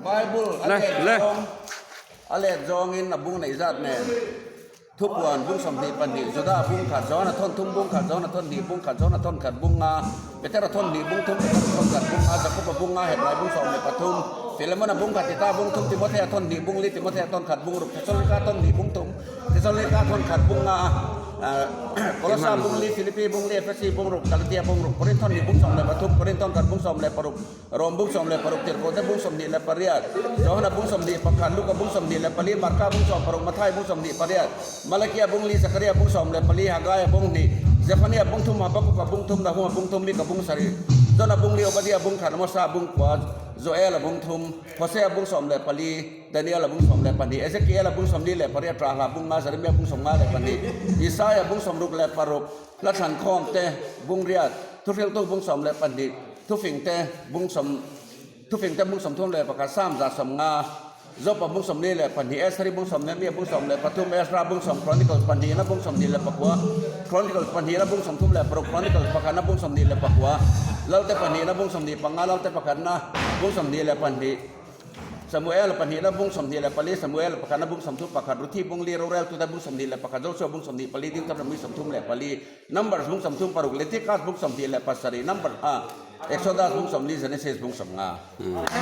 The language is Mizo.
Bible a Le, let le. zawng a let zawngin a bung neih zat nen Thupuan bung 22 Juda bung khat Johana thawn thum bung khat Johana thawn hnih bung khat Johana thawn khat bung nga Petera thawn hnih bung thum Petera thawn khat bung nga Jakoba bung nga Hebrai bung 13 Filemona bung khat Tita bung thum Timothea thawn hnih bung li Timothea thawn khat bung ruk Thesalonika thawn hnih bung thum Thesalonika thawn khat bung nga Kolosa bung li Philippi bung li Efesi bung ruk Galatia bung ruk Korinth thawn hnih bung 13 Korinth thawn khat bung 16 Rom bung 16 Tirhkohte bung 28 Johana bung 21 Luka bung 24 Marka bung 16 Mathai bung 28 Malakia bung li Zakaria bung 14 Hagaia bung hnih Zephania bung thum Habakuka bung thum Nahuma bung thum Mika bung sarih Jona bung li Obadia bung khat Amosa bung kua Joela bung thum Hosea bung 14 Daniela bung 12 Ezekiela bung 48 Rahla bung nga Jeremia bung 52 Isaia bung 66 Hla thlankhawm te bung riat thuhriltu bung 12 Thufing te bung sawm Thufing te bung 31 Sam 150 Jopa bung 42 Esri bung sawm Nehemia bung 13 Ezra bung sawm Chronicles pahnihna bung 29 Chronicles pahnihna bung 36 Chronicles pakhatna bung 24 Lalte pahnihna bung 25 Lalte pakhatna bung 22 Samuel pahnihna bung 24 Samuel pakhatna bung 31 Ruthi bung li Roreltute bung 21 Joshua bung 24 Deuteronomy 34 Numbers bung 36 Leviticus bung 27 Number Exodus bung 40 Genesis bung 50.